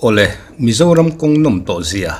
Awle, Mizoram kawng nawm tawh zia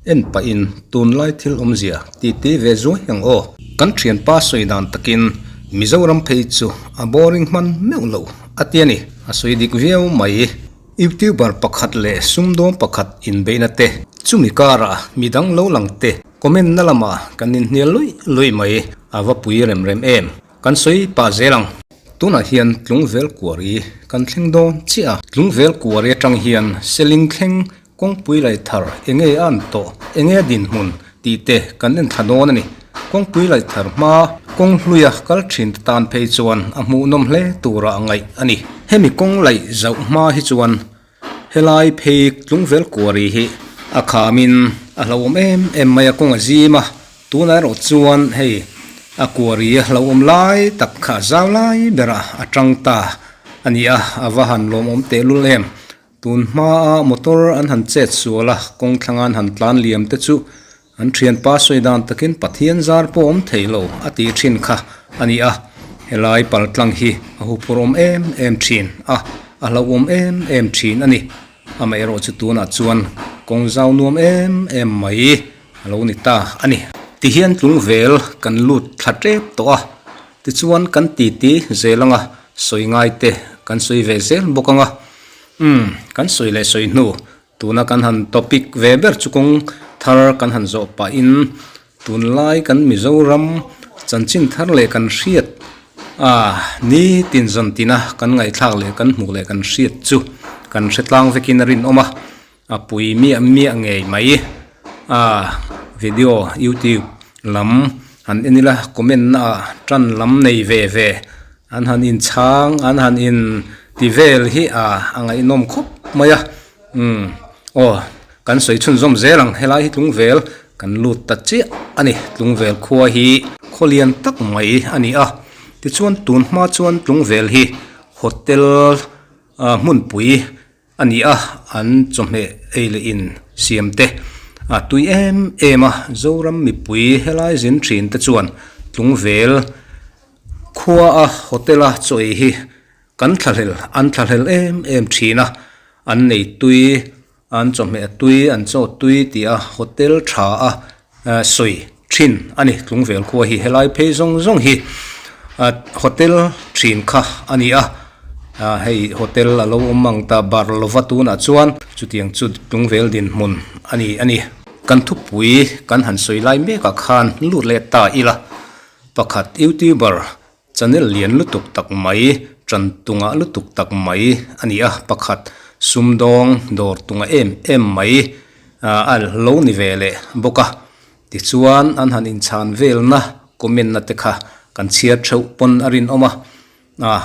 en pahin tunlai thil awmzia titi ve zuai ang aw. Kan thianpa sawi dan takin Mizoram phei chu a boring hman meuh lo a ti a ni. A sawi dik viau mai. Youtuber pakhat leh sumdawng pakhat inbeihna te, chumi karah midang lo lang te comment na lamah kan inhnial luih luih mai, a va pui rem rem em? Kan sawi pah zel ang. Tunah hian Tlungvel Kuari kan thleng dawn chiah a, Tlungvel Kuari atang hian Seling thleng kawngpui laih thar enge a an tawh, enge a dinhmun tih te kan en thla dawn a ni. Kawngpui laih thar hma kawng hluia kal thin te tan phei chuan a hmuhnawm hle tura a ngaih a ni. Hemi kawng laih zauh hma hi chuan helai phei Tlungvel Kuari hi a khamin a hlauhawm em em mai a, kawng a zim a, tunah erawh chuan hei a kuari a hlauhawm lai tak kha a zau lai berah a tang ta a ni a, a va han lawmawm tehlul em. Tun hmaa motor an han chet sual a, kawng thlanga an han tlan liam te chu an thianpa sawi dan takin Pathian zar pawh awm thei lo a tih thin kha a ni a. Helai paltlang hi a huphurhawm em em thin a, a hlauhawm em em thin a ni. Amaherawh chu tunah chuan kawng zau nuam em em mai a lo ni ta a ni. Tihian tlungvel kan lut thla tep tawh a, tichuan kan titi zel anga sawi ngai te kan sawi ve zel bawk anga. Umm, kan sawi leh sawi hnu, tuna kan han topic ve ber chu kawng thar kan han zawh pahin tunlai kan Mizoram chanchin thar leh kan hriat ah ni tin zawn tina kan ngaihthlak leh kan hmuh leh kan hriat chu kan hre tlang vekin a rinawm a, a pui miah miah ngei mai ah video youtube lam han en ila comment na ah tan lam nei ve ve an han inchhang an han in ti vel hi ah a ngaihnawm khawp mai a umm aw kan sawi chhunzawm zel ang helai hi tlungvel kan lut ta chiah a ni tlungvel khua hi khaw lian tak mai a ni a tichuan tun hma chuan tlungvel hi hotel ah hmunpui A ni a, an chawhmeh ei leh in siam te a tui em em a, Zoram mipui helai zin thin te chuan Tlungvel khua a hotel a chaw ei hi kan thlahlel an thlahlel em em thin a, an nei tui, an chawhmeh a tui, an chaw tui tih a hotel tha a sawi thin a ni Tlungvel khua hi helai phei zawng zawng hi hotel thin kha a ni a hei hotel a lo awm ang ta bar lova tunah chuan chutiang chu Tlungvel dinhmun a ni a ni. Kan thupui kan han sawi lai mek ah khan lut leh ta ila pakhat youtuber Channel lian lutuk tak mai, tan tunga lutuk tak mai a ni a, pakhat sumdawng dawr tunga em em mai a lo ni ve leh bawk a. Tichuan an han inchhan velna comment na te kha kan chhiar theuh pawn a rinawm a,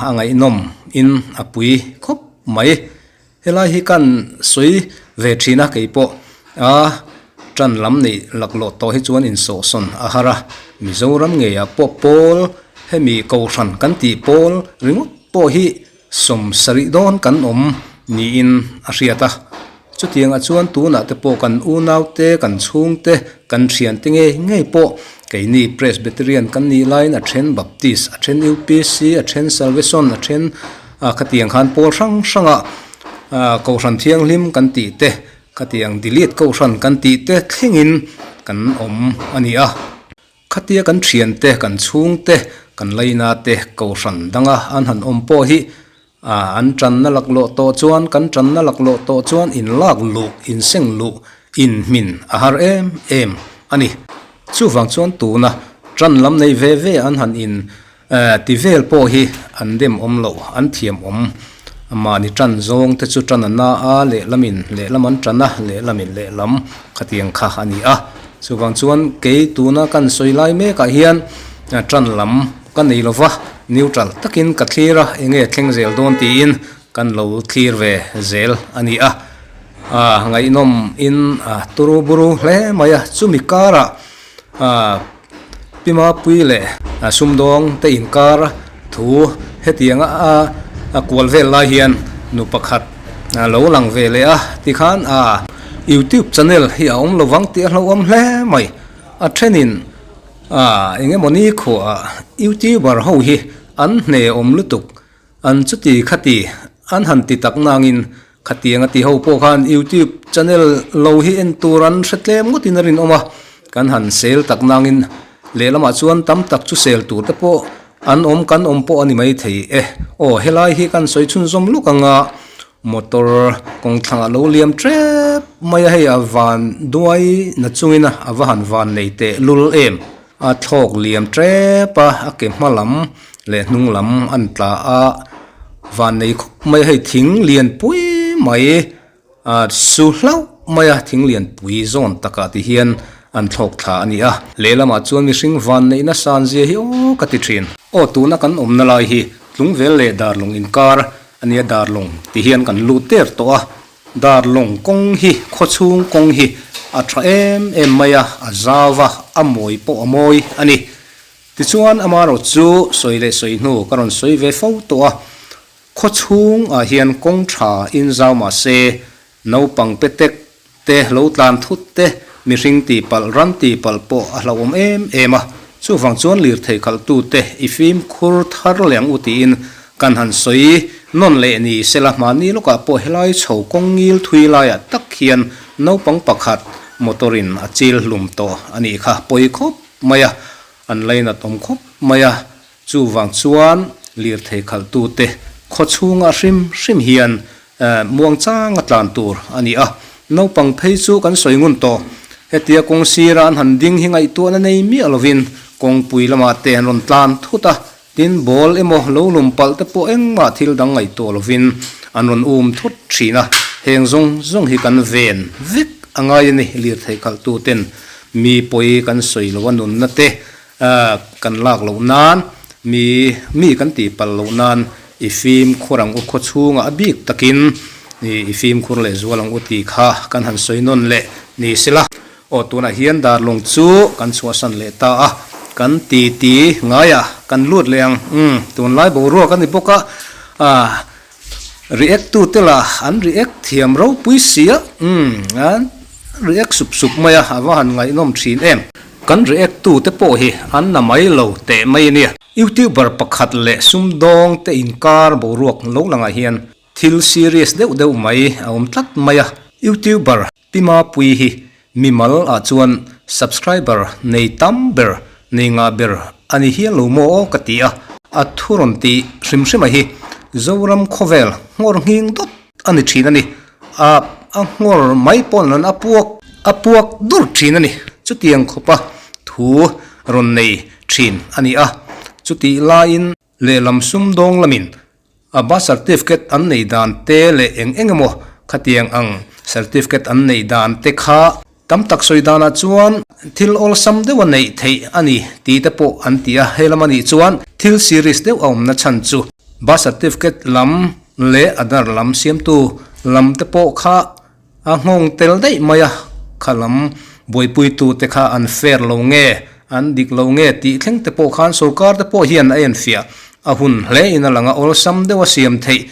a ngaihnawm in a pui khawp mai. Helai hi kan sawi ve thin a keipawh a tan lam neih laklawh tawh hi chuan insawhsawn a har a, Mizoram ngeiah pawh pawl hemi kohhran kan tih pawl ringawt pawh hi sawm sarih dawn kan awm niin a hriat a, chutiangah chuan tunah te pawh kan unaute kan chhungte kan thiante ngei ngei pawh keini Presbyterian kan nih laiin a then Baptist a then UPC a then Salvation a then A khatiang khan pawl hrang hranga Kohhran Thianghlim kan tih te, khatiang delete Kohhran kan tih te thlengin kan awm a ni a. Khatia kan thian te, kan chhung te, kan laina te Kohhran danga an han awm pawh hi an tanna laklawh tawh chuan, kan tanna laklawh tawh chuan inlak luh, inseng luh, inhmin a har em em a ni. Chuvang chuan tuna tan lam nei ve ve an han in Ti vel pawh hi an dem awm loh, an thiam awm. Mahni tan zawng te chu tan a na a, lehlamin lehlam an tan a, lehlamin lehlam khatiang kha a ni a. Chuvang chuan kei tuna kan sawi lai mekah hian tan lam ka nei lo va, neutral takin ka thlir a, enge thleng zel dawn tiin kan lo thlir ve zel a ni a. Ngaihnawm in a turu buru hle mai a, chumi karah Pi Mapui leh sumdawng te inkar thu hetianga a kual vel lai hian nu pakhat lo lang ve leh a tikhan a youtube channel hi a awm lovang tih a hlauhawm hle mai. A thenin eng emawni khuaah youtuber ho hi. An hne awm lutuk. An chuti khati an han ti tak nangin khatiang a ti ho pawh khan youtube channel lo hi en tur an hre tlem ngawtin a rinawm a, kan han sel tak nangin lehlamah chuan tam tak chu sel tur te pawh an awm kan awm pawh a ni maithei e. Aw helai hi kan sawi chhunzawm luk anga motor kawng thlangah lo liam tep mai a, hei a van duai na chungin a va han van nei teh lul em. A thlawk liam tep a, a ke hma lam leh hnung lam an tla a, van nei khawp mai a hei thing lian pui mai ah su hlauh mai a thing lian pui zawn takah ti hian an thlawk thla a ni a, lehlamah chuan mihring van neihna san zia hi aw ka ti thin. Aw tuna kan awmna lai hi Tlungvel leh Darlawng inkar a nia Darlawng ti hian kan lut der tawh a, Darlawng kawng hi khawchhung kawng hi a tha em em mai a, a zau va, a mawi pawh a mawi a ni. Tichuan amaherawh chu sawi leh sawi hnu ka rawn sawi ve fo tawh a, khawchhung ah hian kawng tha in zau mah se naupang pe tek te lo tlan thut te mihring tih palh ran tih palh pawh a hlauhawm em em a, chuvang chuan lirthei khalhtu te i fimkhur thar leh ang u tiin kan han sawi nawn leh ni sela mahni lawkah pawh helai chho kawng ngil thui laiah tak hian naupang pakhat motor in a chil hlum tawh a nih kha pawi khawp mai a, an lainat awm khawp mai a, Chuvang chuan lirthei khalhtute khaw chhungah hrim hrim hian muang changa tlan tur a ni a. Naupang phei chu kan sawi ngun tawh. Hetia kawng sira an han ding hi ngaihtuahna nei miah lovin kawngpui lamah te an rawn tlan thut a, tin ball emaw lo lum palh te pawh engmah thil dang ngaihtuah lovin an rawn um thut thin a. Heng zawng zawng hi kan ven vek a ngai a ni lirthei khalhtuten mi pawi kan sawi lo a nunna te Kan lak loh nan, mi mi kan tih palh loh nan i fimkhur ang u khaw chhungah a bik takin i fimkhur leh zual ang u tih kha kan han sawi nawn leh ni sela. Aw tunah hian darlawng chu kan chhuahsan leh ta a, kan ti ti ngaiah kan lut leh ang. Umm tunlai boruak a ni bawk a, react tu te lah an react thiam ropui sia, umm an react sup sup mai a, a va han ngaihnawm thin em. Kan react tu te pawh hi an na mai lo teh mai a nia. Youtuber pakhat leh sumdawng te inkar boruak lo langah hian thil serious deuh deuh mai a awm tlat mai a. Youtuber Pi Mapui hi mimal ah chuan subscriber nei tam ber, nei ngah ber a ni hial lo maw aw ka ti a. A thu rawn tih hrim hrima hi Zoram khawvel nghawr nghing dawt a ni thin a ni. A a nghawr mai pawh an a puak a puak dur thin a ni. Chutiang khawpa thu rawn nei thin a ni a. Chutih laiin lehlam sumdawng lamin a birth certificate an neih dan te leh eng eng emaw khatiang ang certificate an neih dan te kha tam tak sawi danah chuan thil awlsam deuh a neih theih a ni tih te pawh an ti a. He lam anih chuan thil serious deuh a awmna chhan chu birth certificate lam leh Aadhaar lam siamtu lam te pawh kha a nghawng tel daih mai a, kha lam buaipuitu te kha an fair lo nge, an dik lo nge tih thleng te pawh khan sorkar te pawh hian a enfiah a hun hle in a lang a, awlsam deuh a siam theih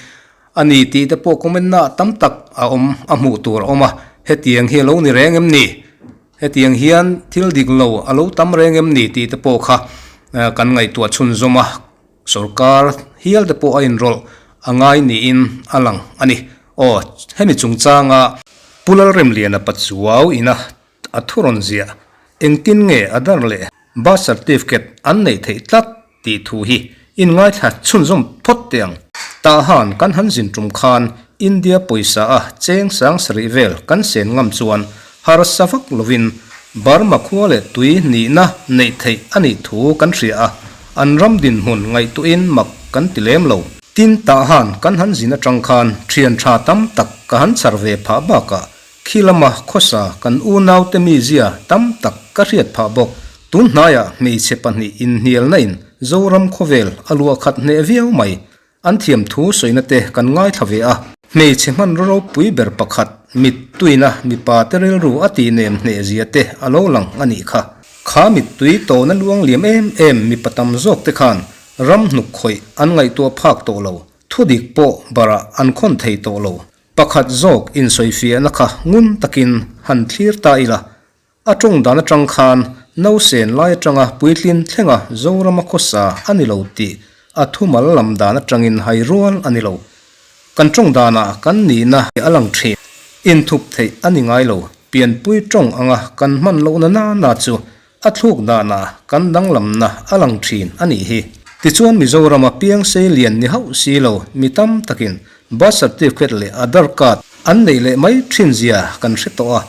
a ni tih te pawh comment na tam tak a awm a hmuh tur a awm a, hetiang hi a lo ni reng em ni? Hetiang hian thil dik lo a lo tam reng em ni tih te pawh kha kan ngaihtuah chhunzawm a. Sorkar hial te pawh a inrawlh a ngai niin a lang a ni. Aw, hemi chungchanga Pu Lalremliana Pachuau ina a thu rawn ziah, engtin nge Aadhaar leh Birth Certificate an neih theih tlat tih thu hi inngaithla chhunzawm phawt teh ang. Tahan kan han zin tum khan India pawisa a cheng sang sarih vel kan sen ngam chuan harsa vak lovin Burma khua leh tui nihna neih theih a nih thu kan hria a, an ram dinhmun ngaihtuahin mak kan ti lem lo. Tin, Tahan kan han zin atang khan thian tha tam tak ka han chhar ve phah bakah khi lama khawsa kan unaute mizia tam tak ka hriat phah bawk. Tun hnaiah hmeichhe pahnih inhnialna in Zoram khawvel a luah khat hneh viau mai. An thiam thu sawina te kan ngaithla ve a. Hmeichhe hmanraw ropui ber pakhat, mittuina mipa te rilru a tih nem hneh zia te a lo lang a nih kha. Kha mittui tawhna luang liam em em mipa tam zawk te khan ram hnuk khawih an ngaihtuah phak tawh lo, thudik pawh barah an khawn thei tawh lo. Pakhat zawk insawifiahna kha ngun takin han thlir ta ila, A tawng dan atang khan nausen lai atanga puitlin thlenga Zorama khawsa a ni lo tih a thumal lam dan atangin hai rual a ni lo. Kan tawng danah kan nihna a lang thin. Inthup theih a ni ngai lo. Pianpui tawng anga kan hman lohna nana chu A thluk danah kan danglamna a lang thin a nih hi. Tichuan Mizorama piang sei lian ni hauh si lo mi tam takin birth certificate leh Aadhar card an neih leh mai thin zia kan hre tawh a.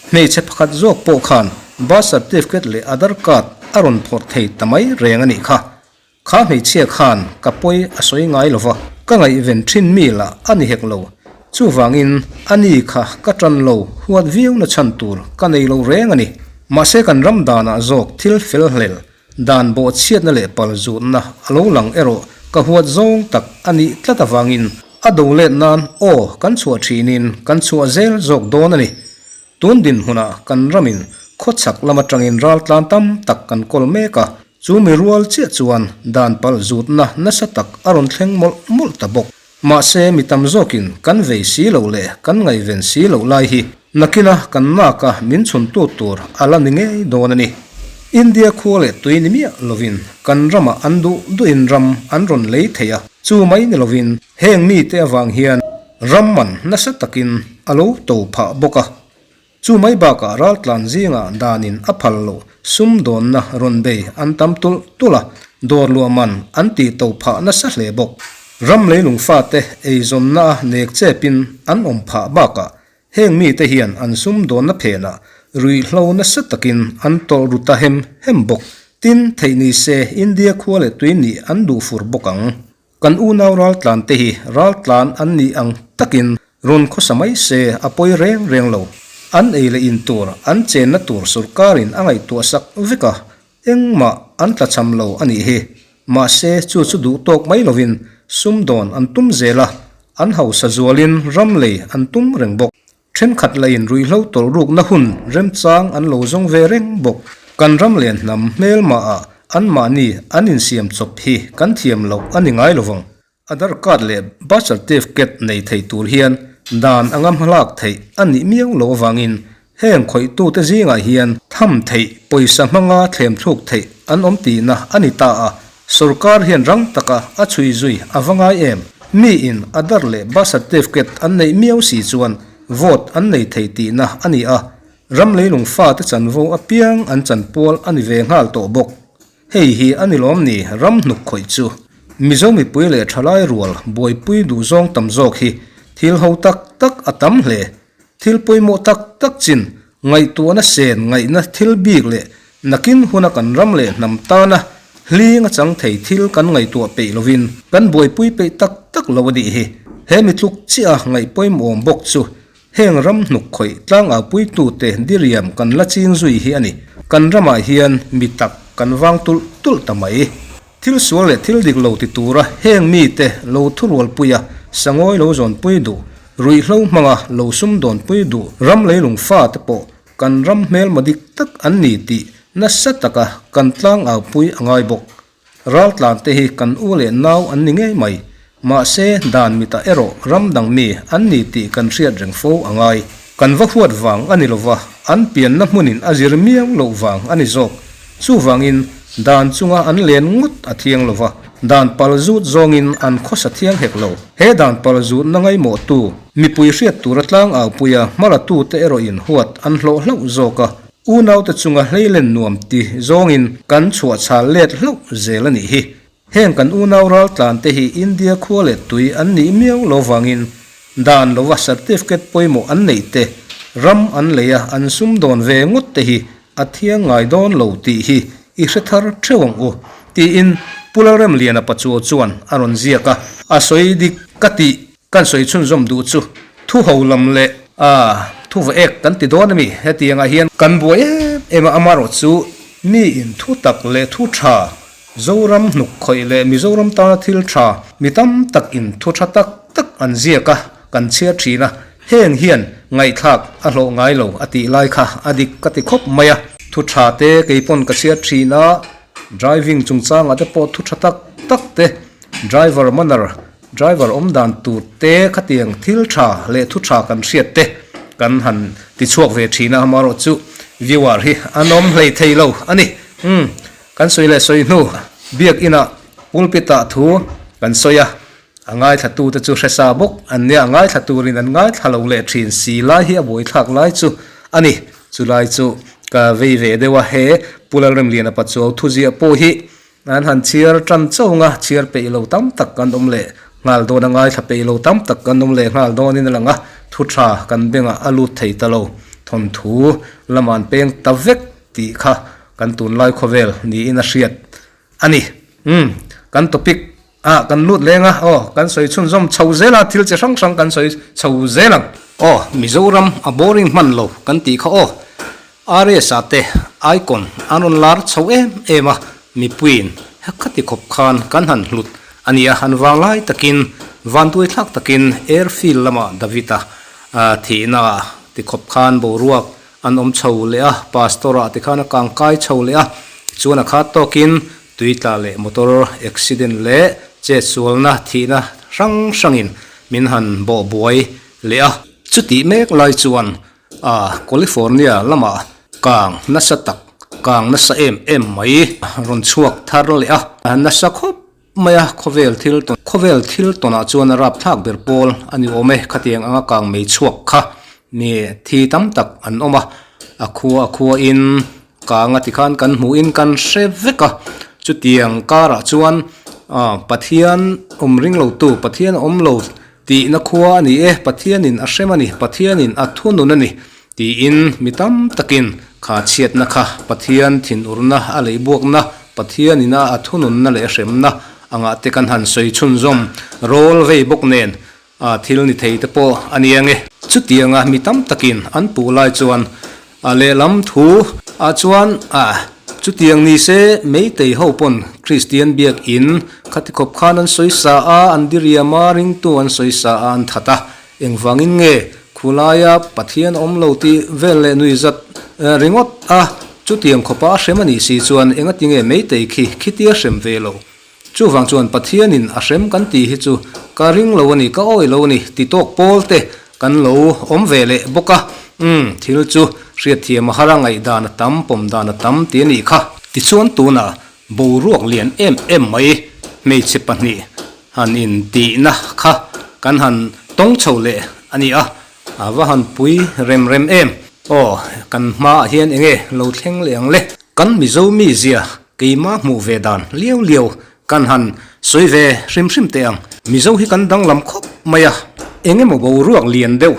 Hmeichhe pakhat zawk pawh khan birth certificate leh Aadhar card a rawn phawrh thei ta mai reng a nih kha. Kha hmeichhia khan ka pawi a sawi ngai lo va, ka ngaihven thin mi lah a ni hek lo. Chuvangin a ni kha ka tan lo huat viau na chhan tur ka nei lo reng a ni. Mahse kan ram danah zawk thil fel hlel, dan bawhchhiatna leh pal zutna a lo lang erawh ka huat zawng tak a nih tlat avangin a do let nan aw kan chhuah thinin kan chhuah zel zawk dawn a ni. Tun dinhmunah kan ramin khawchhak lam atangin raltlan tam tak kan kawl mek a, chu mi rual chiah chuan dan palh zutna nasa tak a rawn thleng mawlh mawlh ta bawk. Mahse mi tam zawkin kan vei si loh leh kan ngaihven si loh lai hi nakina kan naka min chhuntu tur a la ni ngei dawn a ni. India khua leh tui ni miah lovin kan ramah an duh duhin ram an rawn lei thei a, chu mai ni lovin heng mite avang hian Ram man nasa takin a lo to phah bawk a. Chu mai bakah raltlan zingah danin a phal loh sumdawnna rawn bei an tam tulh tulh a, dawr luah man an tih to phah nasa hle bawk. Ram leilung fate eizawnna a nek chepin an awm phah bakah heng mite hian an sumdawnna phenah ruihhlo nasa takin an tawlh ru ta hem hem bawk. Tin, theih ni se India khua leh tui nih an duh fur bawk ang. Kan unau raltlan te hi raltlan an nih ang takin rawn khawsa mai se a pawi reng reng lo. An ei leh in tur, an chenna tur sorkarin a ngaihtuah sak vek a, engmah an tlachham lo a nih hi. Mahse chu chu duh tawk mai lovin sumdawn an tum zel a, an hausa zualin ram lei an tum reng bawk. Thenkhat lain ruihhlo tawlhrukna hun remchang an lo zawng ve reng bawk. Kan ram leh hnam hmelmahah anmahni an insiam chawp hi kan thiam loh a ni ngai lovang. Aadhar card leh birth certificate nei thei tur hian dan anga hmalak theih a nih miau loh avangin heng khawihtute zingah hian tham theih, pawisa hmanga thlem thluk theih an awm tihna a ni ta a. Sorkar hian rang taka a chhui zui a va ngai em? Miin Aadhar leh birth certificate an neih miau si chuan vote an nei thei tihna a ni a, ram leilung fate chanvo apiang an chanpual a ni ve nghal tawh bawk. Hei hi a ni lawm ni ram hnuk khawih chu. Mizo mipui leh thalai rual buaipui duhzawng tam zawk hi thil ho tak tak a tam hle. Thil pawimawh tak tak chin ngaihtuahna sen ngaihna thil bik leh nakin huna kan ram leh hnam tana hling a chang thei thil kan ngaihtuah peih lovin kan buaipui peih tak tak lo a nih hi. He mi tluk chiah a ngaih pawimawm bawk chu heng ram hnuk khawih tlangaupuitute diriam kan la ching zui hi a ni. Kan ramah hian mi tak kan vang tulh tulh ta mai. Thil sual leh thil dik lo ti tura heng mite lo thurualpui a, sangawi lo zawnpui duh, ruihhlo hmanga lo sumdawnpui duh ram leilung fate pawh kan ram hmelma dik tak an ni tih nasa taka kan tlangaupui a ngai bawk. Raltlante hi kan u leh nau an ni ngei mai. Mahse, dan mitah erawh ram dang mi an ni tih kan hriat reng fo a ngai. Kan va huat vang a ni lova, an pianna hmunin a zir miau loh vang a ni zawk. Chuvangin, dan chunga an len ngawt a thiang lova, dan pal zut zawngin an khawsa thiang hek lo. He dan pal zutna ngaimawhtu, mipui hriat tura tlangaupuia hmalatute erawhin huat an hlawh hlauh zawk a, unaute chunga hleilen nuam ti zawngin kan chhuahchhal let hlauh zel a nih hi. Heng kan unau raltlante hi India khua leh tui an nih miau lo vangin dan lova certificate pawimawh an neih te, ram an lei a an sumdawn ve ngawt te hi a thiang ngai dawn lo tih hi i hre thar theuh ang u, tiin Pu Lalremliana Pachuau chuan a rawn ziak a. A sawi dik ka tih kan sawi chhunzawm duh chu thu ho lam leh a thu va ek kan ti dawn a mi? Hetiangah hian kan buai em em a, amaherawh chu miin thu tak leh thu tha Zoram hnuk khawih leh Mizoram tana thil tha mi tam tak in thu tha tak tak an ziak a, kan chhiar thin a, heng hian ngaihthlak a hlawh ngai lo a tih lai kha a dik ka ti khawp mai a. Thu tha te kei pawn ka chhiar thin a, driving chungchangah te pawh thu tha tak tak te, driver manner, driver awm dan tur te khatiang thil tha leh thu tha kan hriat te kan han ti chhuak ve thin a, amaherawh chu viewer hi an awm hlei thei lo a ni. Umm. Kan sawi leh sawi hnu Biakinah Pulpit ah thu kan sawi a, a ngaithla tu te chu hre sa bawk an nia, a ngaithla turin an ngaithla lo leh thin si lai hi a buaithlak lai chu a ni. Chulai chu ka vei ve deuh a, he Pu Lalremliana Pachuau thuziah pawh hi An han chhiar tan chauh a, chhiar peih lo tam tak kan awm leh nghal dawn a, ngaithla peih lo tam tak kan awm leh nghal dawnin a lang a, thu tha kan bengah a lut thei ta lo, thawnthu lamah an peng ta vek tih kha kan tunlai khawvel niin a hriat a ni. Umm, kan topic ah kan lut leng a, aw, kan sawi chhunzawm chho zel a, thil chi hrang hrang kan sawi chho zel ang. Aw, Mizoram a boring hman lo kan tih kha aw. RS-a te icon an rawn lar chho em em a, mipuiin hekhati khawp khan kan han hlut a nia, han vang lai takin vanduai thlak takin airfield lamah David-a thihna ah ti khawp khan boruak an awm chho leh a, pastor-ah ti khan a kang kai chho leh a, tichuan a khat tawkin tui tla leh motor accident leh chetsualna thihna hrang hrangin min han bawh buai leh a. Chutih mek lai chuan A California lamah kang nasa tak, kang nasa em em mai rawn chhuak thar leh a, nasa khawp mai a, khawvel thil tawn, khawvel thil tawnah chuan a rapthlak ber pawl a ni awm e, khatiang anga kang mei chhuak kha mi thi tam tak an awm a, a khua a khuain kang a tikhan kan hmuhin kan hre vek a, chutiang karah chuan Pathian awm ring lo tu, Pathian awm lo Tihna khua a ni e, Pathianin a hrem a ni, Pathianin a thunun a ni, tiin mi tam takin kha chhiatna kha Pathian thinurna a leihbuakna, Pathianin a a thununna leh a hremna angah te kan han sawi chhunzawm rawl vei bawk nen a thil ni thei te pawh a ni ange. Chutianga mi tam takin an puh lai chuan A lehlam thu ah chuan ah chutiang ni se Meitei ho pawn Kristian biak in khati khawp khan an sawi sa a, an diriam a, ringtu an sawi sa a an that a, engvangin nge khulaia Pathian a awm lo tih vel leh nui zat ringawt a, chutiang khawpa a hrem a nih si chuan engati nge Meitei khi khitia hrem ve lo Chuvang chuan Pathianin a hrem kan tih hi chu ka ring lo a ni, ka awih lo a ni ti tawk pawl te kan lo awm ve leh bawk a. Umm, thil chu hriatthiam a har a, ngaihdan a tam, pawm dan a tam ti a nih kha. Tichuan tunah boruak lian em em mai hmeichhe pahnih han intihna kha kan han tawng chho leh a ni a, A va han pui rem rem em! Aw, kan hmaah hian enge lo thleng leh ang le? Kan Mizo mizia keimah hmuh ve dan liau liau kan han sawi ve hrim hrim teh ang. Mizo hi kan danglam khawp mai a, engemaw boruak lian deuh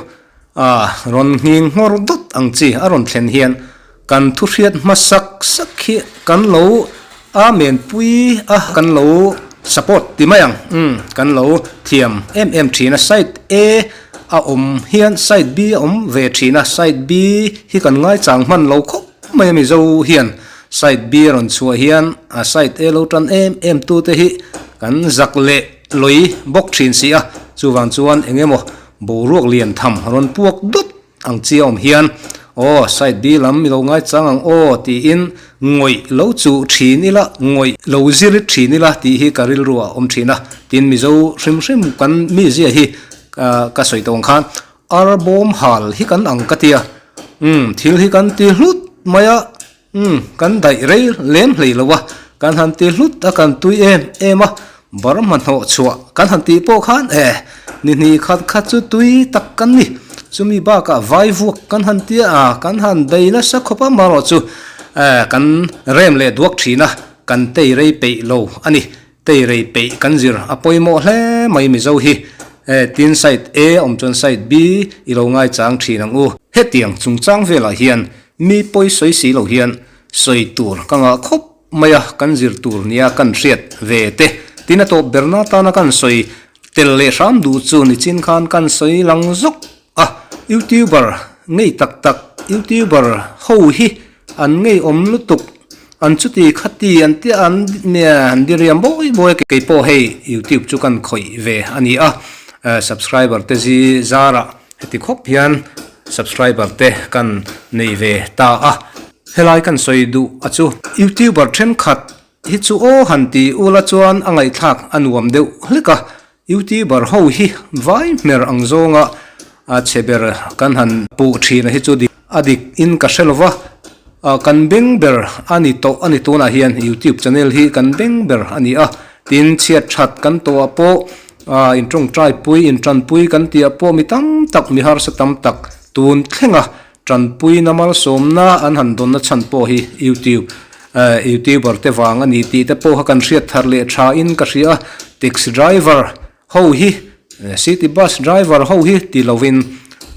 a rawn nghing nghawr dawt ang chi a rawn thlen hian kan thuhriat hmasak sak hi kan lo amen pui a, kan lo support ti mai ang, umm kan lo thiam em em thin a, side A a awm hian side B a awm ve thin a, side B hi kan ngaichang hman lo khawp mai a Mizo hian side B a rawn chhuah hian a side A lo tan em em tu te hi kan zak leh lawi bawk thin si a, chuvang chuan eng emaw boruak lian tham rawn puak dawt Ang chi a awm hian, Aw, side B lam i lo ngaichang ang aw tiin ngawih lo chuh thin ila, ngawih lo zir thin ila tih hi ka rilru ah a awm thin a. Tin, Mizo hrim hrim kan mizia hi ka sawi tawh ang khan arbawm hal hi kan ang ka tia. Umm, thil hi kan ti hlut mai a, Umm, kan daih rei lem hlei lo a, kan han ti hlut a kan tui em em a, Burma hnawh chhuah kan han tih pawh khan e, ni hnih khat khat chu tui tak kan ni, chumi bakah vai vuak kan han tia a, kan han bei nasa khawp a, marawh chu e kan rem leh duak thin a, kan tei rei peih lo a ni. Tei rei peih kan zir a pawimawh hle mai Mizo hi. E, tin side A awm chuan side B i lo ngaichang thin ang u. Hetiang chungchang velah hian mi pawi sawi si lo hian sawi tur ka ngah khawp mai a, kan zir tur nia kan hriat ve te. Tin a tawp berna atana kan sawi tel leh hram duh chu nichin khan kan sawi lang zawk a, Youtuber ngei tak tak Youtuber ho hi An ngeiawm lutuk, an chuti khati an tia an an diriam bawi bawi a, kei pawh hei youtube chu kan khawih ve a ni a, subscriber te zi zarah heti khawp hian subscriber te kan nei ve ta a, helai kan sawi duh a chu youtuber thenkhat hi chu aw han ti ula chuan a ngaihthlak a nuam deuh hlek a, youtuber ho hi vai hmer ang zawnga a chhe ber kan han puh thin a hi chu dik a dik in ka hre lova ah kan beng ber a ni tawh a ni tunah hian youtube channel hi kan beng ber a ni a. Tin, chhiat that kan tawhah pawh ah intawngtai pui, intanpui kan tihah pawh mi tam tak, mi harsa tam tak tun thlenga tanpuina malsawmna an han dawnna chhan pawh hi YouTube eh YouTuber te vang a ni tih te pawh kha kan hriat thar leh tha in ka hria a, taxi driver ho hi city bus driver ho hi ti lovin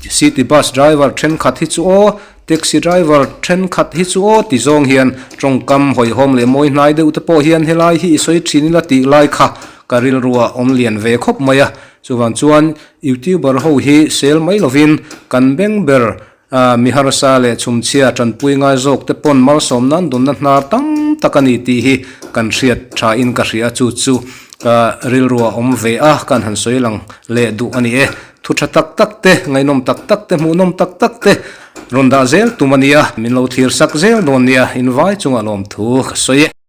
city bus driver thenkhat hi chu aw taxi driver thenkhat hi chu aw ti zawng hian tawngkam hawihhawm leh mawi hnai deuh te pawh hian helai hi i sawi thin ila tih lai kha ka rilruah awm lian ve khawp mai a chuvang chuan youtuber ho hi sel mai lovin kan beng ber ah mi harsa leh chhumchhia tanpui ngai zawk te pawn malsawm nan dunna hnar tam tak a ni tih hi kan hriat tha in ka hria chu chu ka rilruah awm ve a kan han sawi lang leh duh a ni e. Thu tha tak tak te, ngaihnawm tak tak te, hmuhnawm tak tak te rawn dah zel tum a nia, min lo thlir sak zel dawn nia, invai chungah lawmthu ka sawi e.